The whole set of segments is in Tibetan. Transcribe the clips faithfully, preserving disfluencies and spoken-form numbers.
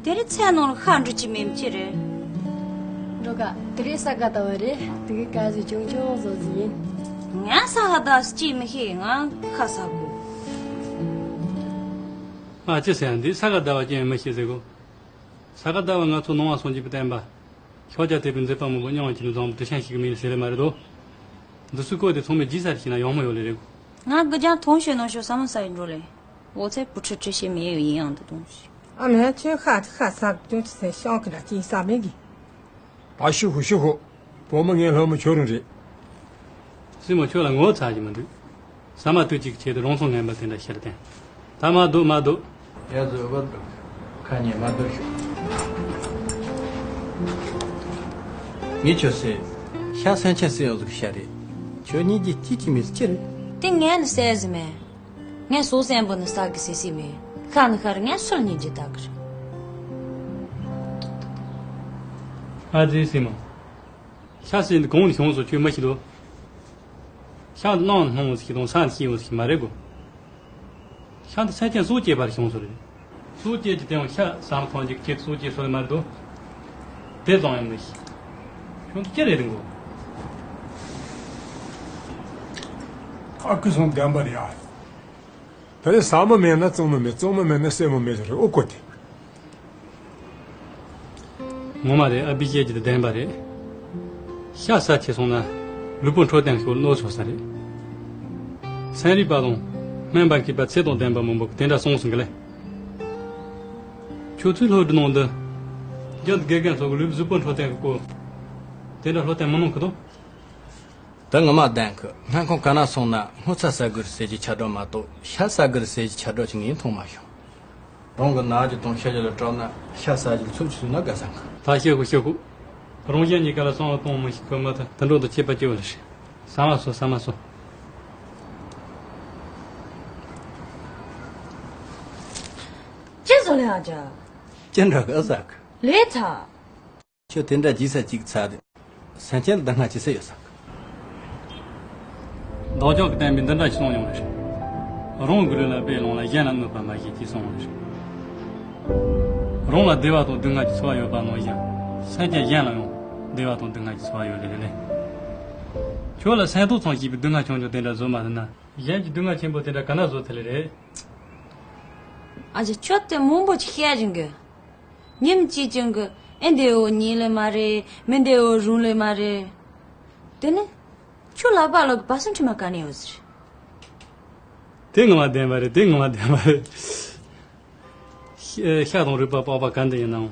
དེ་རིང་ཚལ་ནང་ལ་ཤ་འགྲོ་གི་མེད་ཅི་རེད། འགྲོ་ག་དེ་རིང་ས་ག་ཟླ་བ་རེད། དེ་གི་ག་ཟིག་ཆུང་ཆུང་བཟོ་ཟིག་ཡིན། ང་ས་ག་ཟླ་བ་ཅི་མི་ཤེས། ང་ཤ་ཟ་དགོས། ཨ་ཅི་ཟེར་ཡ་འདི་ས་ག་ཟླ་བ་ཅི་མི་ཤེས་ཟེར་གོ། ས་ག་ཟླ་བ་ང་ཚོ་ནང་བ་སངས་རྒྱས་པའི་བསྟན་པ། ཤཱཀྱ་ཐུབ་པའི་མཛད་པ་མང་པོ་མྱོང་བ་ཅི་ནས་བཟང་པོ་དུ་ཤན་ཞིག་མིན་ཟེར་ལེ་མ་རེད་དོ། འདི་ཚོའི་སྐོར་དེ་ཚང་མས་རྗེས་ས་རེ་ཤེས་ན་ཡག་མོ་ཡོད་ལེ་རེད་གོ། ང་གི་ཀྱང་ཐོང་ཤོད་ནང་ཤོད་ས་མ་ས་ཡིན་འགྲོ་ལེ། འོ་ཚེ་བུ་ཁྲི་ཁྲི་ཤེས་མེད་ཡོད་ཡིན་ཡང་འདི་དོན་ཞིག་ཨ་མས་ཁྱོད་ཁ་ཁ་ཟག་ཅུང་ཅི་སེ་ཤང་གི་ལ་ཅིག་ས་མེད་གི། ད་ཤི་ཧུ་ཤི་ཧུ། བུ་མོ་ངའི་ལྷ་མོ་ཁྱོད་རང་རེད། སྲིང་མོ་ཁྱོད་ལ་ངོ་ཚ་གི་མི་འདུག་ཟ་མ་དུས་གཅིག་བྱས་ཏེ་རང་སྲོག་ངན་པ་དེ་འདྲ་ཤི་ལ་བསྟན། ད་མ་འདུག་མ་འདུག་ཡ་ཟོ་བ་འདུག་ཁ་ཉན་མ་འདུག་ཤོག་ངས་ཁྱོད་ཟེར། ཤ་སེམས་ཅན་སྲིད་ཡོད་ཟིག་ཤ་རེད། ཁྱོད་གཉིས་ཀྱི་གཅིག་གཅིག་མི་ཟིག་ཅི་རེད། དེ་ངས་ནི་ཟེར་ཟིག་མེད། ངས་སོ་སེམས་པོ་ནི་ཟ་གི་ཟེར་ཟིག་མེད། ཤ་ནི་ཤ་རེད། ངས་སུ་ལ་ཉན་རྒྱུ་ད་གི་རེད། ཨ་ཙི་སྲིང་མོ། ཤ་ཟེར་འདི་གང་ནས་བྱུང་སོང་ཁྱོད་མི་ཤེས་དོ། ཤ་ནང་སྣང་ཟིག་དང་ས་ནས་སྐྱེས་ཡོང་ཟིག་མ་རེད་གོ། ཤ་འདི་སེམས་ཅན་སྲོག་བཅད་པར་བྱུང་སོང་རེད། སྲོག་བཅད་ཀྱི་དེ་ཡང་ཤ་ཟ་མ་ཐང་ཅིག་ཁྱེད་སྲོག་བཅད་སོང་མ་རེད་དོ། དེ་ཙམ་ཡང་མི་ཤེས། ཁྱོད་འདི་ཅི་རེད་གོ། ཨ་ཁུ་སོང་བདེན་པ་རེད་ཨ། ད་རེས་ཟ་མོ་མེད་ན་བཙོང་མོ་མེད། བཙོང་མོ་མེད་ན་སྲེ་མོ་མེད་ཟེར་རེད་ཨོ་ཀོ་དེ། ངོ་མ་རེད། ཨ་བི་བཤད་ཀྱི་དེ་བདེན་པ་རེད། ཤ་ཟ་ཆེ་སོང་ན་ལུས་པོ་འཕྲོད་བསྟེན་ཤོར་གནོད་ཆོག་ས་རེད། ཚན་རིག་པ་དང་སྨན་པ་མཁས་པ་ཚད་དང་ལྡན་པ་མང་པོ་གིས་དེ་འདྲ་གསུངས་སོང་གི་ལེ། ཁྱོད་ཚོའི་སློབ་གྲྭ་ནང་དུ་རྒྱུན་དུ་དགེ་རྒན་ཚོ་གི་ལུས་གཟུགས་པོ་འཕྲོད་བསྟེན་གི་སྐོར་དེ་འདྲ་སློབ་སྟོན་མི་གནང་གི་དོ། ད་ངོ་མ་བདེན་གི། སྨན་ཁང་ག་ན་སོང་ན་སྔོ་ཚལ་ཟ་དགོས་རེད་ཟེར་གྱི་ཁྱབ་བསྒྲགས་མ་གཏོགས་ཤ་ཟ་དགོས་རེད་ཟེར་གྱི་ཁྱབ་བསྒྲགས་ཅིག་ངས་མཐོང་མ་བྱུང་། རང་གི་ནག་རྒྱུ་དང་ཤ་རྒྱུ་ལ་སྐྲག་ན་ཤ་ཟ་རྒྱུ་ཚུར་ཆུད་ན་དགའ་བསམ་གི། ད་ཤེས་གོ་ཤེས་གོ། རང་གཞན་གཉིས་ཀ་ལ་བསམ་བློ་གཏོང་མི་ཤེས་གོ་མ་ཐག་དུད་འགྲོ་དང་ཁྱད་པར་ཅི་ཡོད་ལ་ཤི། ཟ་མ་ཟོ་ཟ་མ་ཟོ། ཅི་བཟོ་ལེ་ཨ་ཅག་ཅི་འདྲ་གི་ཨ་ཟ་གི། ལས་ཚ། ཁྱོད་དེ་འདྲ་རྗེས་ས་གཅིག་ཚ་དེ། སེམས་ཅན་ལ་སྡུག་བསྔལ་ཅི་ཟེར་ཡོད་ས་གི། བདག་ཅག་གི་བསྟན་པས་འདི་འདྲ་ཞིག་གསུངས་ཡོང་བ་རེད། རང་གི་ལུས་ལ་དཔེ་ལོངས་ལ་གཞན་ལ་གནོད་པ་མ་བྱེད་ཅེས་གསུངས་པ་རེད། རང་ལ་བདེ་བ་དང་སྡུག་བསྔལ་གྱི་ཚོར་བ་ཡོད་པ་ནང་བཞིན། སེམས་ཅན་གཞན་ལ་ཡང་བདེ་བ་དང་སྡུག་བསྔལ་གྱི་ཚོར་བ་ཡོད་ལེ་རེད་ལེ། ཁྱོད་ལ་སེམས་ཏོག་ཙམ་ཞིག་པའི་སྡུག་བསྔལ་ཆུང་ཆུང་དེ་འདྲ་བཟོ་མ་ཐུབ་ན། གཞན་གྱི་སྡུག་བསྔལ་ཆེན་པོ་དེ་འདྲ་ག་ན་བཟོ་ཐུབ་ལེ་རེད། ཨ་ཅེ་ཁྱོད་དེ་མང་པོ་ཅིག་བཤད་བཞིན་གི། ཉིན་གཅིག་ཀྱང་གི་ཨེ་འདི་འོ་ཉིན་ལས་མ་རེད། མི་འདི་འོ་རུང་ལས་མ་རེད། དེ་ནི་ཁྱོད་ལག་པ་ལོག་གི་བ་སུ་ཁྲི་མ་ག་ནས་ཡོད་ཟེར། དེ་ངོ་མ་བདེན་པ་རེད། དེ་ངོ་མ་བདེན་པ་རེད། ཤ་ཤ་དང་རུས་པ་པགས་པ་ག་འདྲ་ཡིན་ནའང་།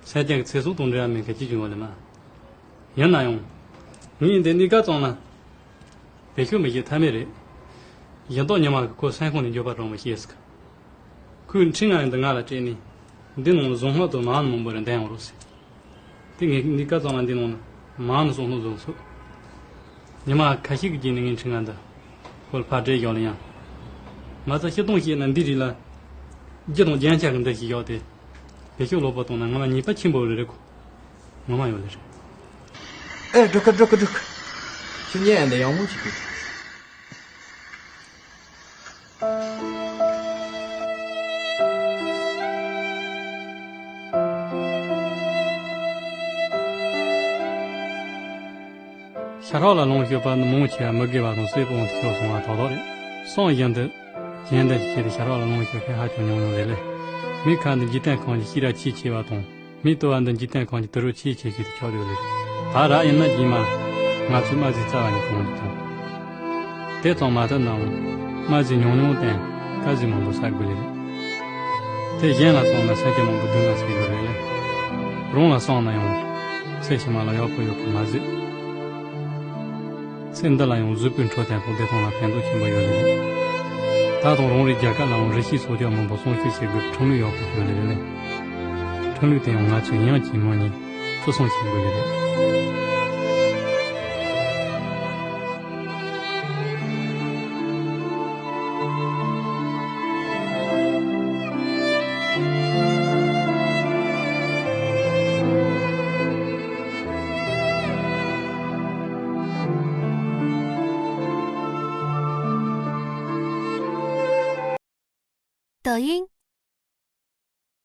སེམས་ཅན་གྱི་ཚེ་སྲོག་དང་འབྲེལ་བ་མེད་མཁན་ཅི་བྱུང་བ་ལས་མ། ཡིན་ན་ཡང་། ངས་འདི་གནས་སྐབས་ཙམ་ན། བེད་སྤྱོད་མི་བྱེད་ཐབས་མེད་རེད། སྦྱིན་བདག་ཉི་མ་གི་ཁོ་སེམས་ཁོང་ནས་འགྱོད་པ་དྲང་མོ་བཤད་ཟིག་ཁོས་འཕྲིན་ངན་འདི་ང་ལ་སྤྲད་ནས། འདི་ནང་བཟང་སྣང་དང་མང་ནི་མང་པོ་རེ་འདེམས་ཡོང་རོགས་ཟེར། དེ་ངས་འདི་སྐབས་ཙམ་ལ་འདི་ནང་ནས་མང་ནི་བཟང་སྣང་བཟོ་ཚུལ། ཉི་མ་ཁ་ཤས་ཀྱི་རྗེས་ནས་ངས་འཕྲིན་ངན་འདི་ཁོ་ལ་ཕར་སྤྲད་བཞག་ལ་ཡང་། མ་རྩ་སྤྱིར་བཏང་བཤད་ན་འདི་རིགས་ལ། རྒྱུ་དང་རྒྱན་ཆ་གི་འདི་ཞིག་བཞག་སྟེ། བེད་སྤྱོད་ལོག་པ་བཏང་ན་ངོ་མ་ཉེས་པ་ཆེན་པོ་རེད་ཁོ། ངོ་མ་ཡོད་ལེ་རེད། ཨེ་འགྲིག་གི་འགྲིག་གི་འགྲིག་གི། ཁྱོད་ཉན་ཡང་འདི་ཡག་མོ་ཅིག་གི། ཤ་ཁྲག་ལ་ལོངས་སྤྱོད་པ་ནི་མང་ཆེ་བ་མི་དགེ་བ་དང་སྲེད་པ་དབང་དུ་ཤོར་སོང་བ་ཏག་ཏག་རེད། སོང་བཞིན་དུ། གཞན་དག་གི་ཆེད་དུ་ཤ་ཁྲག་ལ་ལོངས་སྤྱོད་མཁན་ཧ་ཅང་ཉུང་ཉུང་རེད་ལེ། མི་ཁ་འདི་འཇིག་རྟེན་ཁམས་ཀྱི་ཤེས་རབ་ཆེས་ཆེ་བ་དང་། མིའི་ལྟོ་བ་འདི་འཇིག་རྟེན་ཁམས་ཀྱི་དུད་འགྲོ་ཆེས་ཆེ་ཤོས་དེ་ཆགས་ཡོད་ལེ་རེད། ད་རག་ཡིན་ན་རྗེས་མ་ང་ཚོས་དམར་ཟས་རྩ་བ་ནས་གང་ཡང་གཏོང་། དེ་ཙམ་མ་ཐུབ་ནའང་དམར་ཟས་ཉུང་ཉུང་བསྟེན། དཀར་ཟས་མང་པོ་ཟ་དགོས་ལེ་རེད། དེ་གཞན་ལ་བསམ་ན་སེམས་ཅན་མང་པོ་སྡུག་བསྔལ་སེལ་ཡོད་རེད་ལེ། རང་ལ་བསམ་ན་ཡང་ཚེ་ཕྱི་མ་ལ་ཡག་པོ་ཡོད་པ་མ་ཟད། ཚེ་འདི་ལ་ཡང་གཟུགས་པོའི་འཕྲོད་བསྟེན་དང་བདེ་ཐང་ལ་ཕན་ཐོགས་ཆེན་པོ་ཡོད་ལེ་རེད། ད་དུང་རང་རེའི་རྒྱལ་ཁབ་ལའང་རི་སྐྱེས་སྲོག་ཆགས་མང་པོ་སྲུང་སྐྱོབ་བྱེད་དགོས་པའི་ཁྲིམས་ལུགས་ཡག་པོ་ཡོད་ལེ་རེད་ལེ། ཁྲིམས་ལུགས་དེ་ཡང་ང་ཚོས་ཡང་གཅིག་མང་གཉིས་བརྩི་སྲུང་བྱེད་དགོས་ལེ་རེད།